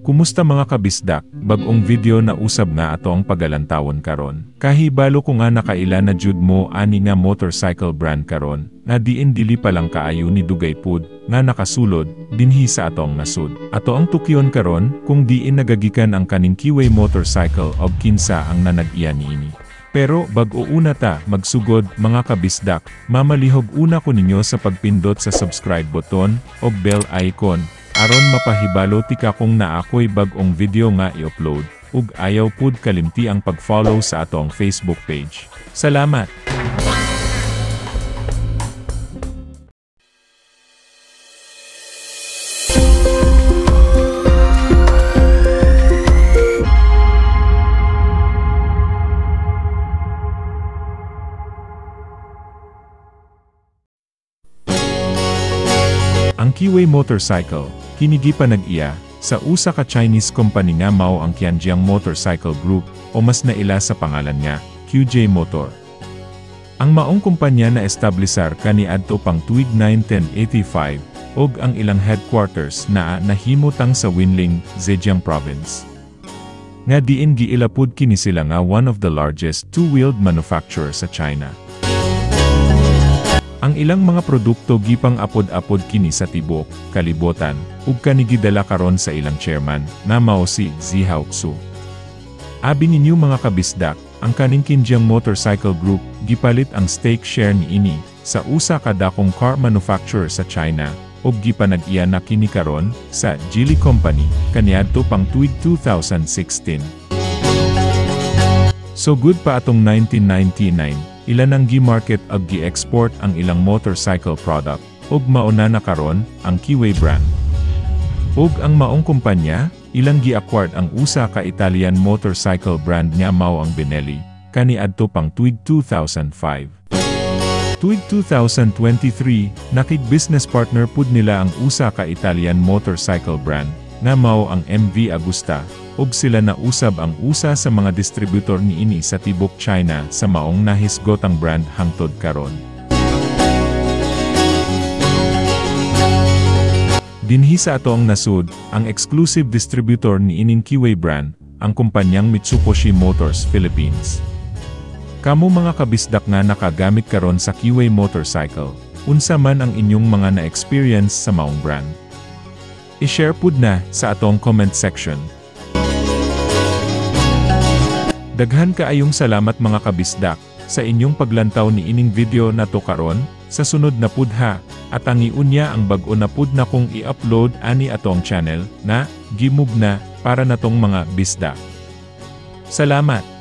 Kumusta, mga kabisdak? Bag-ong video na usab nga ato ang pagalantawon karon. Kahibalo ko nga nakaila na jud mo ani nga motorcycle brand karon, nga diin dili pa lang kaayo ni dugay pud nga nakasulod dinhi sa atong nasud. Ato ang tukyon karon kung diin nagagikan ang kaning Keeway motorcycle og kinsa ang nanag-iya niini. Pero bag-o una ta magsugod, mga kabisdak, mamalihog una ko ninyo sa pagpindot sa subscribe button og bell icon aron mapahibalo tika kung naa ko'y bag-ong video nga i-upload, ug ayaw pud kalimti ang pag-follow sa atong Facebook page. Salamat! Ang Keeway Motorcycle, kini gipanag-iya sa usa ka Chinese company nga mao ang Qianjiang Motorcycle Group o mas naila sa pangalan nga QJ Motor. Ang maong kumpanya na establisar kaniadto pang tuig 1985 ug ang ilang headquarters naa nahimutang sa Winling, Zhejiang Province. Nga diin giila pud kini sila nga one of the largest two-wheeled manufacturer sa China. Ang ilang mga produkto gipang apod-apod kini sa tibok kalibutan, ug kani gidala karon sa ilang chairman, nga mao si Zihao Xu. Abi ninyo, mga kabisdak, ang kaning Qianjiang Motorcycle Group, gipalit ang stake share niini sa usa ka dakong car manufacturer sa China, ug gipanag-iya na kini karon sa Geely Company, kaniadto pang tuig 2016. Sugod pa atong 1999, ila nang gi-market ug gi-export ang ilang motorcycle product, ug mauna na karon ang Keeway brand. Ug ang maong kumpanya, ilang gi-acquired ang usa ka Italian motorcycle brand nga mao ang Benelli, kaniadto pang tuig 2005. Tuig 2023, nakig-business partner pud nila ang usa ka Italian motorcycle brand, nga mao ang MV Agusta, ug sila na usab ang usa sa mga distributor niini sa tibok China sa maong nahisgotang brand hangtod karon. Dinhi sa atoang nasud, ang exclusive distributor niining Keeway brand, ang kumpanyang Mitsukoshi Motors Philippines. Kamo, mga kabisdak nga nakagamit karon sa Keeway motorcycle, unsa man ang inyong mga na-experience sa maong brand? I-share pud na sa atong comment section. Daghan kaayong salamat, mga kabisdak, sa inyong paglantaw ni ining video na to karon. Sa sunod na pud ha, at ang iunya ang bag-o na pud na kong i-upload ani atong channel na Gimugna para natong mga bisdak. Salamat!